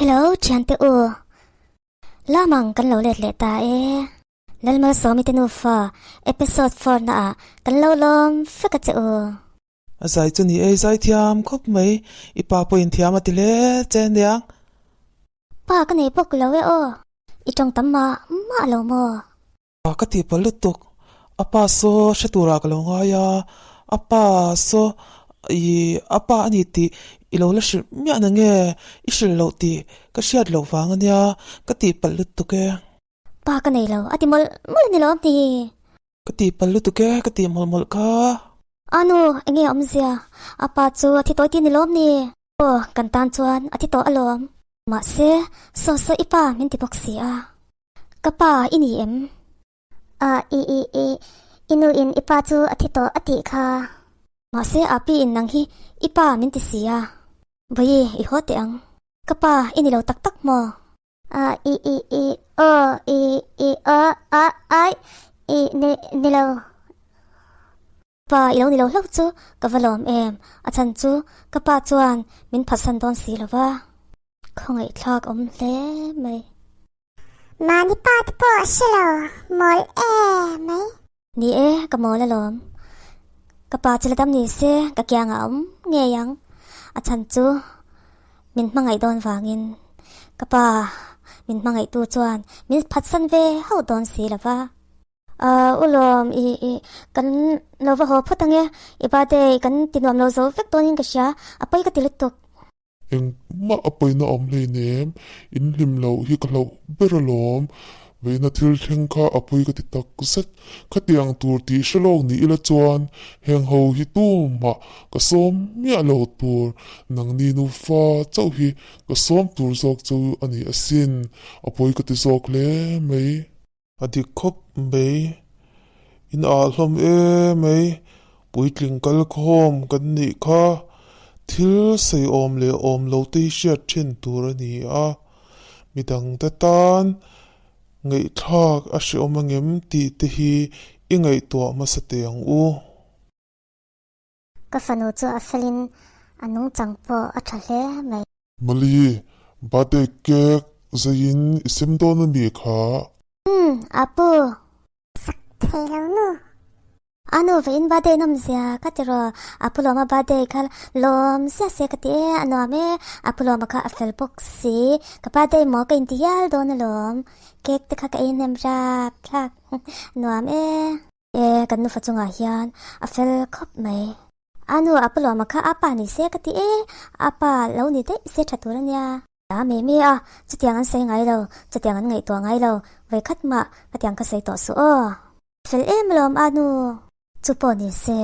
Hello thiante u. Lamang kan lo let leh ta e. Lalmalsawmi te nufa episode 4 na ah kan lo lawm vek a che u. A zai chu ni e, zai thiam khawp mai. I pa pawhin thiam a ti hle che aniang. Pa ka nei bawk lo e aw. I tawng tam mah mah lo maw? Pa ka tih palh lutuk, a pa saw hre turah ka lo ngai a, a pa saw ih a pa a ni tih i lo la hrilh miah na nge i hrilh loh tih ka hriat loh vang a nia ka tih palh lutuk e. Pa ka nei lo a ti mawlh mawlh a ni lo ti. Ka tih palh lutuk e ka tih mawlh mawlh kha. A nu enge awmzia a pa chu a thi tawih tih ni lawm ni? Aw kan tan chuan a thi tawh alawm. Mahse saw saw i pa min ti bawk si a. Ka pa i ni em? A i i i i nu in i pa chu a thi tawh a tih kha. Mahse a pi in nang hi i pa min ti si a. Vawi i haw teh ang. Ka pa i ni lo tak tak maw? A i i i aw i i a a ai i ni ni lo. Pa i lo ni lo hlauh chu ka va lawm em, a chhan chu ka pa chuan min phatsan dawn si lo va. Khawngaihthlak awm hle mai. Mahni pa te pawh a hre lo, mawl e mai. Ni e, ka mawl alawm. Ka pa chu la dam ni se ka kiangah a awm ngei ang. A chhan chu min hmangaih dawn vangin ka pa min hmangaihtu chuan min phatsan ve hauh dawn si lo va. Ahh u lawm i i kan lo va haw phawt ange i birthday kan ti nuam lo zo vek dawnin ka hria a pawi ka ti lutuk. Engmah a pawina awm hleinem in hlim loh hi ka hlauh ber alawm veina thil thleng kha a pawi ka ti tak zet khatiang tur tih hre lawk ni ila chuan heng ho hi tumah ka sawm miah lo tur nangni nufa chauh hi ka sawm tur zawk chu a ni asin a pawi ka ti zawk hle mai. A dik khawp mai. In ah hlawm em mai. Puitling kal khawm kan nih kha. Thil sawi awm leh awm lo te hi hriat thin tur a ni a. Midangte tan ngaihthlak a hrehawm angem tih te hi i ngaihtuah hmasa teh ang u. Ka fanu chu a felin a nungchang pawh a tha hle mai. Mali, birthday cake zeiin i sem dawn a mi kha? Umm, Apu. Sak thei lo nu. A nu ve in birthday nawm zia ka ti rawh. Apu lawma birthday kha lawm sia sia ka ti e, a nuam e. Apu lawma kha a fel bawk si. Ka birthday maw ka inti hial dawn alawm. Cake te kha ka ei hnem rap thlak. Nuam e. E, kan nufa chungah hian a fel khawp mai. A nu a pulawma kha a pa ni se ka ti e, a pa lo ni daih se tha tur a nia. A mi mi a, chutiang an sawi ngai lo, chutiang an ngaihtuah ngai lo, vawikhat mah khatiang ka sawi tawh suh aw. Fel em alawm a nu, chu pawh ni se.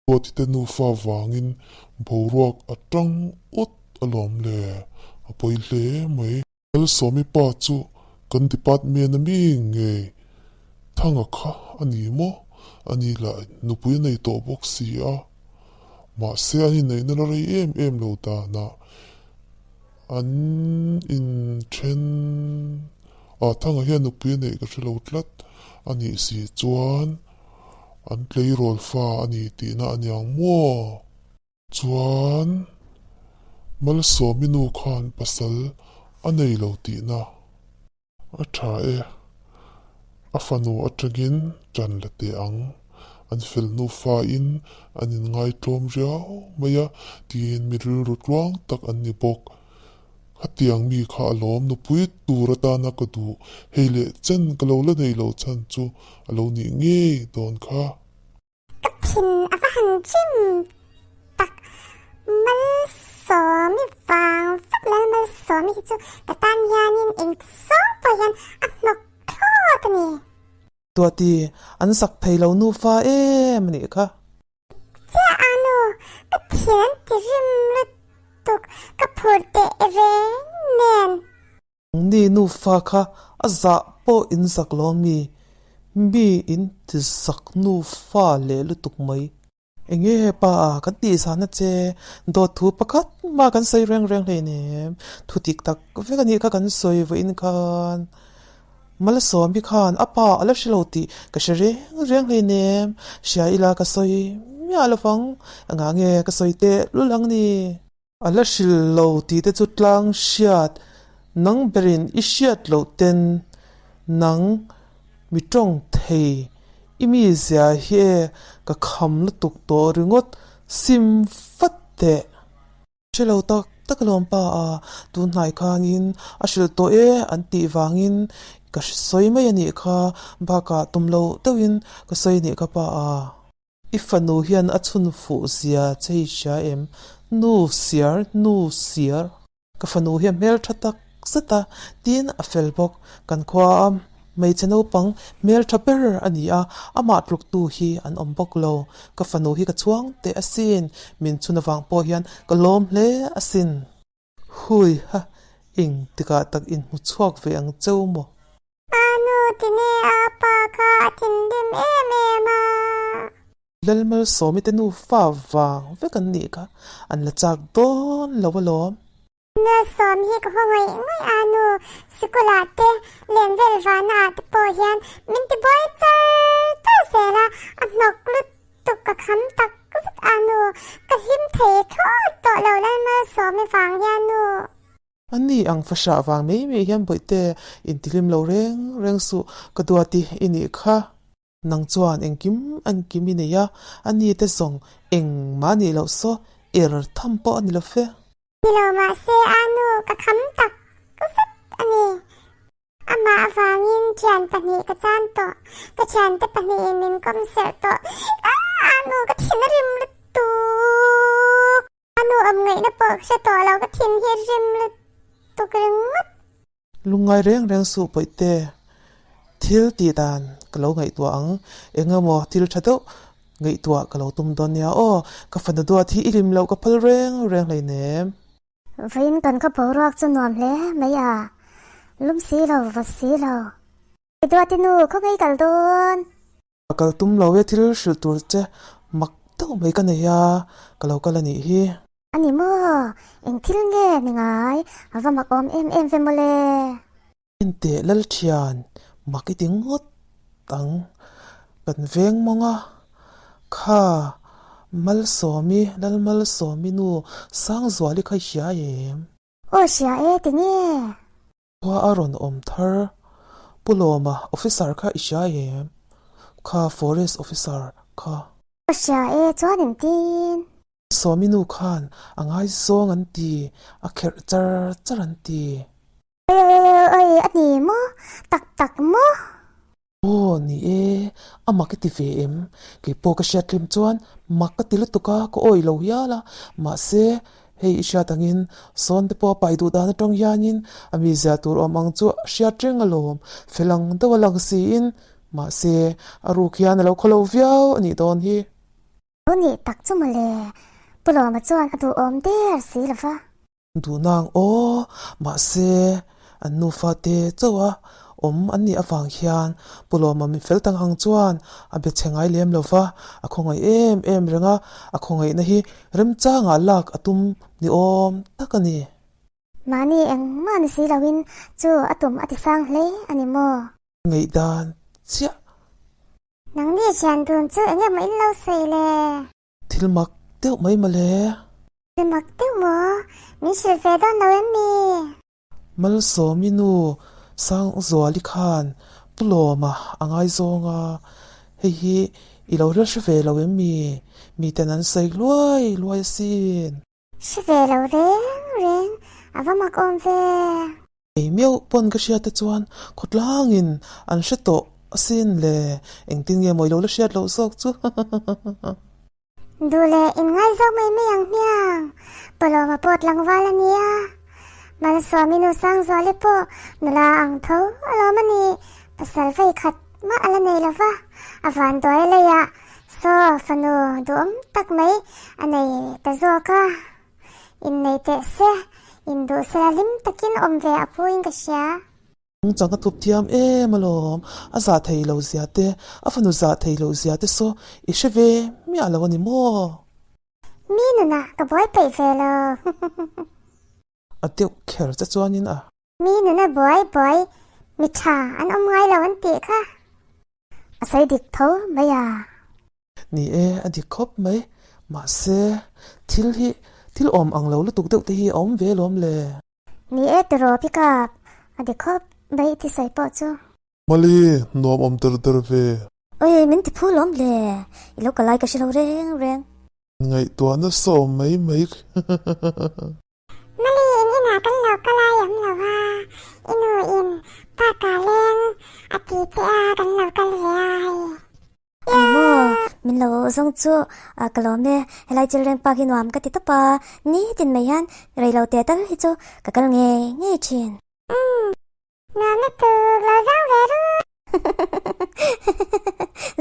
Ruatite nufa vangin boruak a tang ut alawm le, a pawi hle mai. Lalsawmi pa chu kan department a mi ngei Thanga kha a ni maw? A ni lah nupui a nei tawh bawk si a, mahse an inneihna la rei em em lo danah an inthen a, Thanga hian nupui a neih ka hre lo tlat a nih si chuan an tleirawl fa a ni tihna a niang maw? Chuan Malsawmi nu khan pasal a nei lo tihna a tha e, a fanu atangin tan la teh ang, an fel nufa in an inngaitlawm riau mai a tiin mi rilru tluang tak an ni bawk. Khatiang mi kha a lawm nupui tur atana ka duh, hei leh chen ka lo la nei lo chhan chu a lo nih ngei dawn kha. Ka thin a va han rim tak. Malsawmi vang vek Lalmalsawmi hi chu ka tan hianin eng sawng pawh hian a hnawk thlawt a ni. Tuati, an sak thei lo nufa em a nih kha. Chiah a nu, ka thin an ti rim lutuk, ka phur teh reng nen. Ni nufa kha a zah pawh in zak lo mi, mi in ti zak nufa leh lutuk mai. Enge pa a kan tih zahna che dawt thu pakhat mah kan sawi reng reng hleinem, thu dik tak vek anih kha kan sawi vawiin khan Malsawmi khan a pa a la hre lo tih ka hre reng reng hleinem, hria ila ka sawi miah lovang, engah nge ka sawi teh lul ang ni. A la hrilh lo tih te chu tlang hriat, nang berin i hriat loh ten nang mi tawng thei i mi zia hi e ka kham lutuk tawh ringawt sim vat teh. Hre lo tak tak alawm pa a, tun hnai khanin a hrilh tawh e an tih vangin ka sawi mai a nih kha, bakah tum lo deuhin ka sawi a nih kha pa a. I fanu hian a chhun fuh zia che i hria em? Nu siar, nu siar. Ka fanu hi a hmeltha tak zet a, tin a fel bawk. Kan khua a hmeichhe naupang hmeltha ber a ni a, amah tluktu hi an awm bawk lo. Ka fanu hi ka chhuang teh asin, min chhun avang pawh hian ka lawm hle asin. Hui ha, eng tikah tak inhmu chhuak ve ang cheu maw? A nu tine a pa kha a thinrim em em a. Lalmalsawmi te nufa vang vek an nih kha, an la chak dawn lo alawm. Malsawm hi ka haw ngawih ngawih a nu, sikulah te len vel vana ah te pawh hian min ti buai char char zel a, a hnawk lutuk ka kham tak zet a nu, ka hlim thei thlawt tawh lo Lalmalsawmi vang hian nu. A ni ang fahrah vang mai mai hian bawihte intihlim lo reng reng suh ka duat i i nih kha. Nang chuan engkim engkim i nei a, a ni te zawng engmah nih loh saw er tham pawh a ni lo fe. Ni lo mahse a nu ka kham tak zet a ni. Amah avangin thian pahnih ka chan tawh, ka thiante pahnihin min kawm serh tawh. A nu ka thin a rim lutuk. A nu awm ngaihna pawh ka hre tawh lo, ka thin hi a rim lutuk ringawt. Lungngai reng reng suh pawihte, thil tih dan ka lo ngaihtuah ang, eng emaw thil tha deuh ngaihtuah ka lo tum dawn nia aw, ka fanu duat hi i hlim loh ka phal reng reng hleinem. Vawiin kan khaw boruak chu nuam hle mai a, lum si lo, vawt si lo. Duati nu, khawngaih kal dawn. Ka kal tum lo e thil hrilh tur che mak deuh mai ka nei a, ka lo kal a nih hi. A ni maw? Eng thil nge ni ngai? A va mak awm em em ve mawle. Enteh Lalthian, mak i ti ngawt ang. Kan veng mawng a, kha Malsawmi, Lalmalsawmi nu Sangzuali kha i hria em? Aw hria e, tinge? Khua a rawn awm thar. Pu Lawma, officer kha i hria em? Kha forest officer kha. Ka hria e, chuan engtin? Sawmi nu khan a ngaizawng an ti, a kherh char char an ti. Oi oi oi oi, a ni maw? Tak tak maw? Aw ni e, a mak i ti ve em? Kei pawh ka hriat hlim chuan mak ka ti lutuk a, ka awih lo hial a. Mahse, hei i hriat angin sawn te pawh a pai duh dan atang hianin a mizia tur awm ang chu a hriat reng alawm, fel ang deuh a lang siin. Mahse, a ruk hian a lo khaw lo viau a nih dawn hi. Lo nih tak chu mawle, Pu Lawma chuan a duhawm der si lo va. Duhnang aw, mahse an nufa te chauh a awm an nih avang hian Pu Lawma mi fel tak ang chuan a be chhe ngai lem lo va, a khawngaih em em reng a, a khawngaihna hi remchangah lak a tum ni awm tak a ni. Mahni engmah ni si loin chu a tum a ti sang hle a ni maw? Ngaihdan chiah. Nangni thian dun chu eng emaw in lo sawi le? Thil mak deuh mai mawle. Thil mak deuh maw? Min hrilh ve dawn lo em mi? Malsawmi nu Sangzuali khan Pu Lawma a ngaizawng a, hei hi i lo hre ve lo em mi? Miten an sawi luai luai asin. Hre ve lo reng reng, a va mak awm ve. Ei miauh pawn ka hriat te chuan khawtlangin an hre tawh asin le, engtin nge mawi lo la hriat loh zawk chu. Duh leh inngaizawk mai mai ang hmiang, Pawlawma pawh tlangval a nia, Malsawmi nu Sangzuali pawh nula ang tho alawm a nih, pasal vei khat mah a la nei lo va, a vanduai a leiah saw fanu duhawm tak mai a nei ta zawk a. Innei teh se, induh sela hlim takin awm ve a phuin ka hria. Nungchang ka thup thiam em alawm, a zah thei lo zia te, a fanu zah thei lo zia te saw i hre ve miah lo a ni maw? Mi nunah ka buai peih ve lo. A deuh kher che chuanin a. Mi nuna buai buai mi tha an awm ngai lo an tih kha. A sawi dik tho mai a. Ni e, a dik khawp mai. Mahse, thil hi Thil awm ang lo lutuk deuh te hi a awm ve alawm le. Ni e tiraw pick up a di khawp mai i thisawi pawh chu. Mali, nuam awm der der ve. Oi, min ti phu lawm le. I lo ka lai ka hre lo reng reng. Ngaihtuah nasa awm mai mai. Mali in inah kan lo kal ai awm lo a, i nu in park ah leng a ti che a kan lo kal ve a hei. Ani maw, min lo zawng chu ka lawm e, helai children park hi nuam ka ti tawp a, nitin mai hian rei lo teh tal hi chu ka kal ngei ngei thin. Umm, nuam lutuk, lo zang ve ru.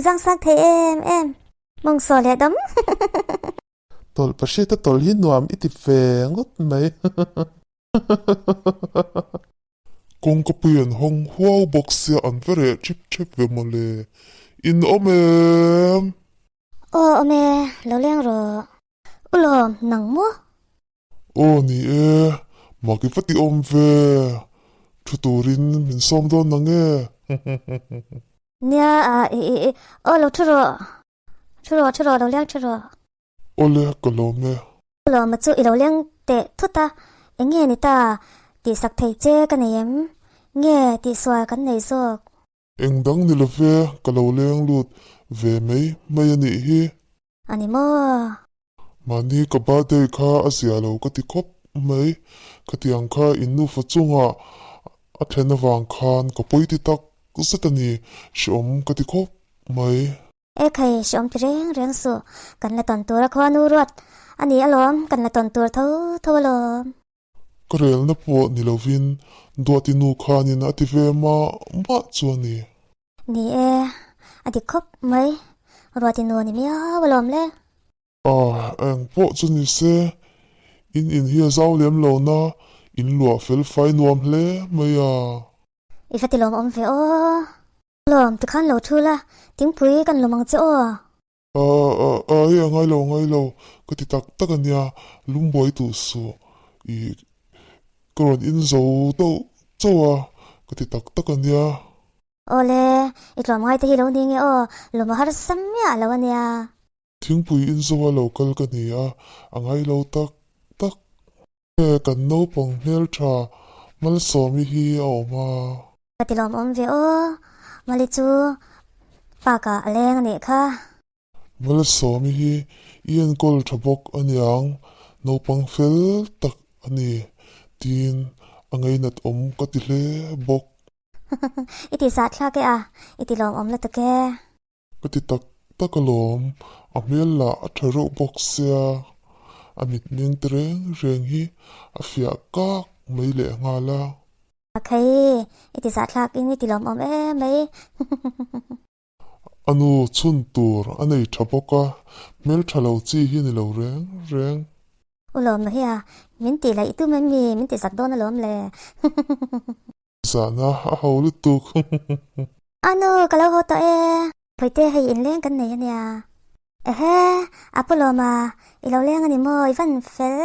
Zang sang thei em em, mawng saw leh dam. Tawlh pahriat a tawlh hi nuam i ti ve ngawt mai. Kawngka pui an hawng huau bawk sia an va reh thip thep ve mawle. In awm em? Aw awm e, lo leng rawh. U lawm, nang maw? Aw ni e, mak i va ti awm ve. Thu turin min sawm dawn nang e. Nia, i i i, aw lo thu rawh. Thu rawh, thu rawh, lo leng thu rawh. Awle, ka lawm e. Lawma chu i lo leng teh thut a, eng nge ni ta? Tihsak thei che ka nei em? Nge tihsual kan nei zawk? Eng dang ni lo ve, ka lo leng lut ve mai mai a nih hi. A ni maw? Mahni ka birthday kha a zia lo ka ti khawp mai. Khatiang kha in nufa chungah a thlen avang khan ka pawi ti tak zet a ni, hreawm ka ti khawp mai. E khai, hreawm ti reng reng suh, kan la tawn tur a khuanu ruat a ni alawm, kan la tawn tur tho tho alawm. Ka relna pawh ni lovin Duati nu khanin a ti ve mah mah chu a ni. Ni e, a dik khawp mai, Ruati nu a ni miau alawm le. A, eng pawh chu ni se, in in hi a zau lem lo na, in luah fel fai nuam hle mai a. I va ti lawmawm ve aw. Lawm, tikhan lo thu la, thingpui kan lawm ang che aw. A, a, a, hei a ngai lo, a ngai lo, ka ti tak tak a nia, lungbuai duh suh, i ka rawn in zo deuh chauh a, ka ti tak tak a nia. Awle, i tlawm ngai te hi lo ni nge aw, lawm a harsa miah lo a nia. Thingpui in zo a lo kal ka ni a, a ngai lo tak tak. He kan naupang hmeltha Malsawmi hi a awm a. Ka ti lawmawm ve aw, Mali chu park ah a leng a nih kha. Malsawmi hi i enkawl tha bawk a niang, naupang fel tak a ni tiin a ngainat awm ka ti hle bawk. I ti zahthlak e a, i ti lawmawm lutuk e. Ka ti tak tak alawm, a hmel lah a tha reuh bawk sia, a mitmeng te reng reng hi a fiah kak mai leh nghal a. Akhai, i ti zahthlak in i ti lawmawm em mai. A nu chhun tur a nei tha bawk a, hmel tha lo chi hi ni lo reng reng. U lawm lo hi a, min tih laih tum em mi, min ti zak dawn alawm le. Zahna a ho lutuk. A nu, ka lo haw tawh e. Pawite hei inleng kan nei a nia. Ehe, a pu lawma, i lo leng a ni maw, i van fel.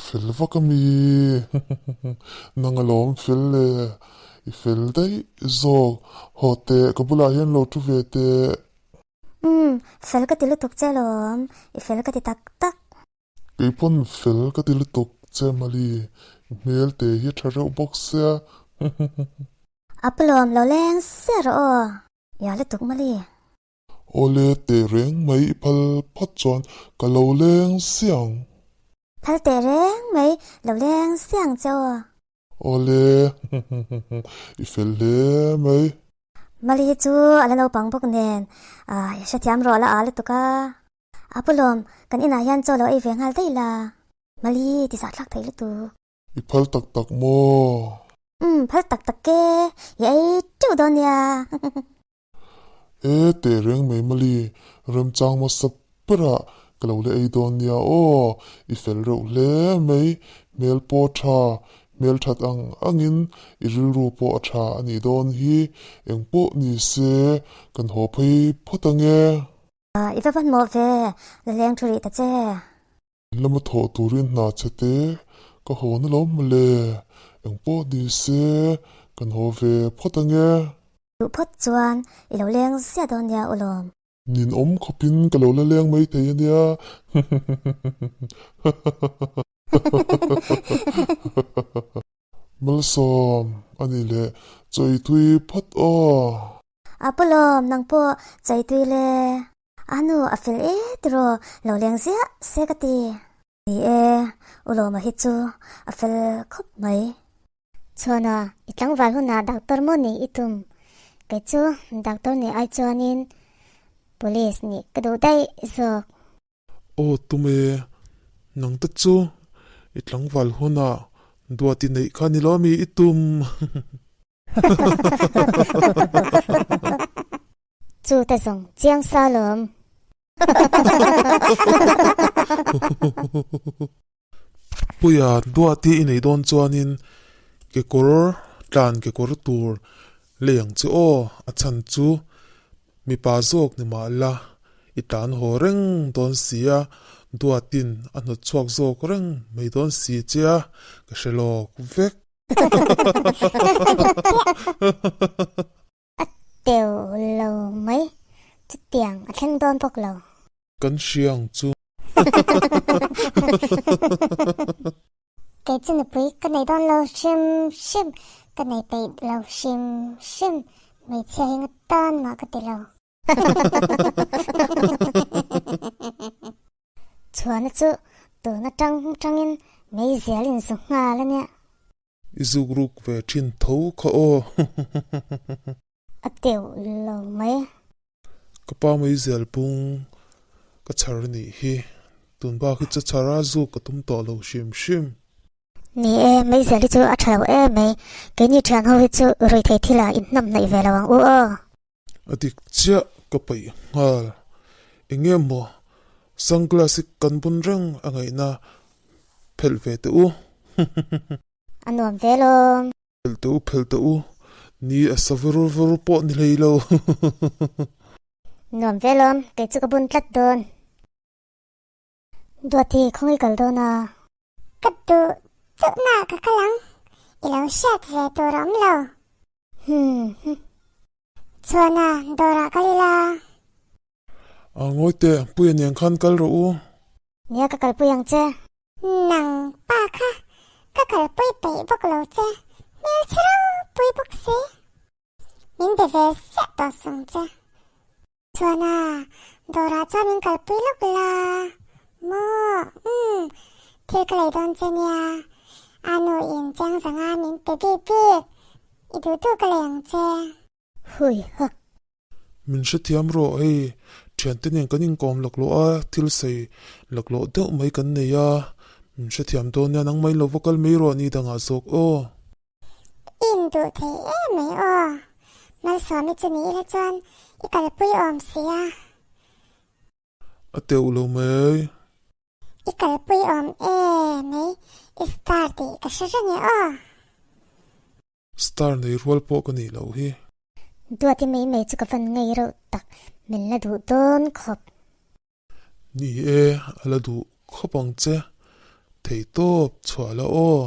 Fel vak a mi. Nang alawm fel le, i fel daih zawk. Haw teh, ka bulah hian lo thu ve teh. Umm, fel ka ti lutuk che alawm, i fel ka ti tak tak. Kei pawn fel ka ti lutuk che Mali, i hmel te hi a tha reuh bawk sia. A pu lawm lo leng sia rawh aw, ia lutuk Mali. Awle teh reng mai i phal phawt chuan ka lo leng siang. Phal teh reng mai lo leng siang che aw. Awle, i fel hle mai. Mali hi chu a la naupang bawk nen, i hrethiam rawh la a lutuk a. A pu lawm, kan inah hian chaw lo ei ve nghal daih la. Mali, ti zahthlak thei lutuk. I phal tak tak maw? Umm, phal tak tak e, i ei teuh dawn nia. E, teh reng mai Mali, remchang hmasa berah ka lo la ei dawn nia aw, i fel reuh hle mai, hmel pawh tha, hmel that ang angin i rilru pawh a tha a nih dawn hi, engpawh ni se kan haw phei phawt ange. I va hmanhmawh ve, la leng thu rih ta che. In lama thawh turin hna che te ka haw na lo mawle, engpawh ni se kan haw ve phawt ange. Duh phawt chuan i lo leng ziah dawn nia u lawm. Ninawm khawpin ka lo la leng mai thei a nia. Malsawm a ni leh chawi tui phawt aw. A pu lawm nang pawh chawi tui le. A nu a fel e tiraw lo leng ziah se ka ti. Ni e, u Lawma hi chu a fel khawp mai. Chhuana, i tlangval hunah doctor maw nih i tum? Kei chu doctor nih ai chuanin police nih ka duh daih zawk. Aw tum e, nang te chu i tlangval hunah duat i neih kha ni lo mi i tum? Chu te zawng chiang sa lawm. Puia duat hi i nei dawn chuanin kekawr tlan kekawr tur lei ang che aw, a chhan chu mipa zawk ni mah la i tlan haw reng dawn si a, duatin a hnawt chhuak zawk reng mai dawn si che a, ka hre lawk vek. A teu lo mai, chutiang a thleng dawn bawk lo. Kan hria ang chu. Kei chu nupui ka nei dawn lo hrim hrim, ka nei peih lo hrim hrim, hmeichhia hi nga tan mah ka ti lo. Chhuana chu tun atang tangin meizial in zu nghal a nia. I zuk ruk ve thin tho kha aw. A teuh lo mai. Ka pa meizial bung ka chhar a nih hi. Tun bak hi chu chhar a zuk ka tum tawh lo hrim hrim. Ni e, meizial hi chu a tha lo em mai. Keini thian ho hi chu ruithei thil ah inhnam hnaih ve lo ang u aw. A dik chiah ka paih nghal. Enge maw sunglass hi kan bun reng a ngaihna phelh ve teh u. A nuam ve lawm. Phelh teh u phelh teh u. Ni a sa vur vur pawh ni hlei lo. Nuam ve lawm kei chu ka bun tlat dawn. Duati khawngaih kal dawn a. Ka duh duhna ka kal ang, i lo hriat ve tur a awm lo. Hmm. Chhuana dawrah kal ila. A ngawi teh, Puia nen khan kal rawh u. Nia ka kalpui ang che. Nang pa kha ka kalpui peih bawk lo che, hmelchhe ropui bawk si. Min be ve ziah tawh sung che. Chuana, dawrah chuan min kalpui lawk la maw? Umm, thil ka lei dawn che nia. A nu in chiang zanga min pe bik bik, i duh duh ka lei ang che. Hui ha. Min hrethiam rawh hei, thiante nen kan inkawm laklawh a, thil sawi laklawh deuh mai kan nei a, min hrethiam dawn nia, nangmah in lo va kal mai rawh ni dangah zawk aw. I induh thei em mai aw. Malsawmi chu ni ila chuan i kalpui awm si a. A teuh lo mai. I kalpui awm e mai, i star tih ka hre reng e aw. Star nei rual pawh ka nih loh hi. Duati mai mai chu ka van ngei reuh tak, min la duh dawn khawp. Ni e, a la duh khawp ang che. Theihtawp chhuah la aw.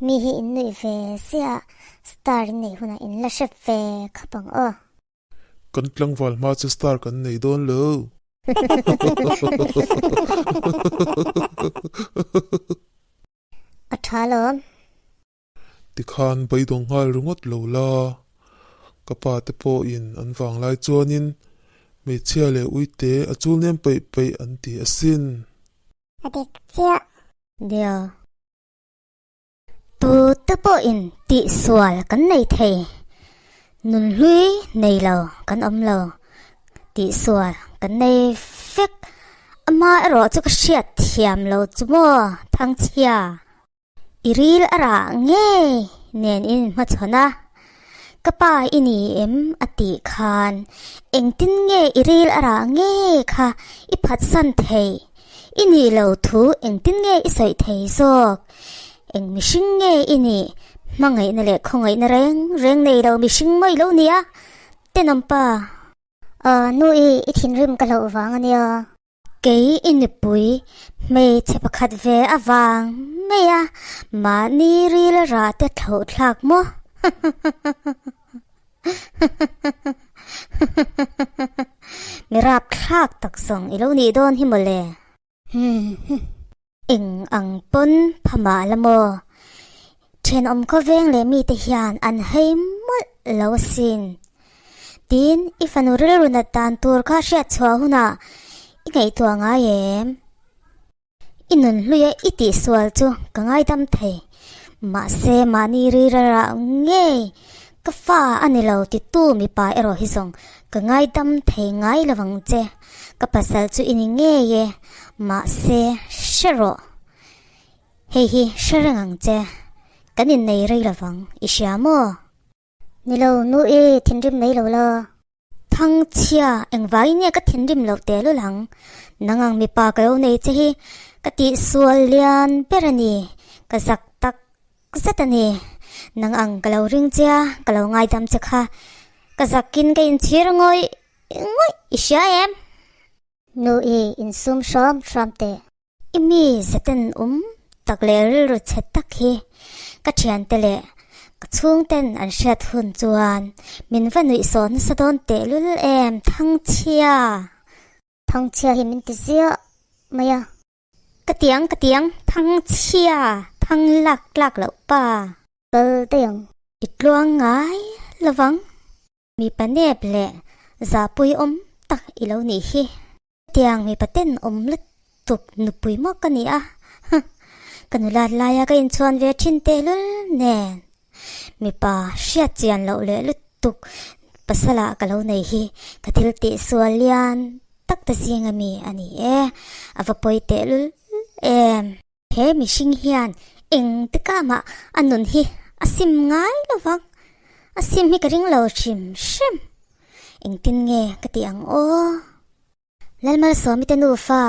Mi hi in nuih ve ziah, star in neih hunah in la hre ve khawp ang aw. Kan tlangval hma chu star kan nei dawn lo. A tha lawm. Tikhan beidawng nghal ringawt lo la, ka pa te pawhin an vanglai chuanin hmeichhia leh uite a chul nem peih peih an ti asin. A dik chiah. Nia. Tu te pawhin tihsual kan nei thei, nunhlui nei lo kan awm lo, tihsual kan nei vek. Amaherawh chu ka hriat thiam lo chu maw Thangchhia? I ril a rah ngei nen in hmachhawn a, ka pa i ni em a tih khan engtin nge i ril a rah ngei kha i phatsan theih? I nih lo thu engtin nge i sawi thei zawk? Eng mihring nge i nih? Hmangaihna leh khawngaihna reng reng nei lo mihring mai lo nia, tenawm pa. Aw nu i, i thinrim ka hlauh vang a nia. Kei i nupui hmeichhe pakhat ve avang mai a, mahni ril rah te thlauh thlak maw? Mi rapthlak tak zawng i lo nih dawn hi mawle. Eng ang pawn pha mah la maw? Thenawm khawveng leh mite hian an hei mawlh lo asin. Tin, i fanu rilru nat dan tur kha hriat chhuah hunah i ngaihtuah ngai em? I nun hluia i tihsual chu ka ngaidam thei. Mahse, mahni rirarah ngei ka fa a ni lo titu mipa erawh hi zawng ka ngaidam thei ngai lo ang che. Ka pasal chu i ni ngei e, mahse, hre rawh. Hei hi hre reng ang che. Kan innei rei lo vang, i hria maw? Ni lo, nu i thinrim mai lo la. Thangchhia, engvangin nge ka thinrim loh tehlul ang? Nang ang mipa ka lo nei che hi ka tihsual lian ber a ni, ka zak tak zet a ni. Nang ang ka lo ring che a, ka lo ngaidam che kha. Ka zakin ka inchhir ngawih ngawih i hria em? Nu i insum hram hram teh. I mi zaten um tak leh rilru chhe tak hi ka thiante leh ka chhungten an hriat hun chuan min va nuih saw nasa dawn tehlul em Thangchhia? Thangchhia hi min ti ziah mai a. Ka tiang ka tiang Thangchhia thang lak tlak loh pa. Kal daih ang. I tluang ngai lovang. Mipa nep leh zahpui awm tak i lo nih hi. Tiang mipa ten awm lutuk nupui maw ka ni a, huh, ka nulat laia ka inchhuan ve thin tehlul nen. Mipa hriat chian loh leh lutuk pasala ka lo nei hi ka thil tih sual lian tak ta zing ami a ni e, a va pawi tehlul em. He mihring hian eng tika mah a nun hi a sim ngai lo vang. A sim hi ka ring lo hrim hrim. Engtin nge ka tih ang aw? Lalmalsawmi te nufa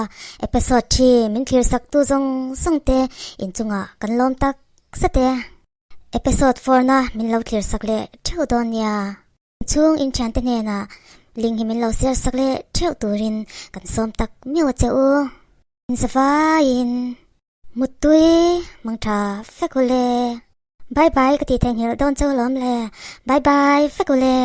episode thi min thlir sak tu zawng zawng te inchungah kan lawm tak zet e. Episode 4 na min lo thlir sak leh theuh dawn nia. Chhung inthiante hnenah link hi min lo share sak leh theuh turin kan sawm tak miau a che u. Zavaiin Muttui mangtha fek ule. Bye bye ka tih theihnghilh dawn chauh lawm le. Bye bye fek ule.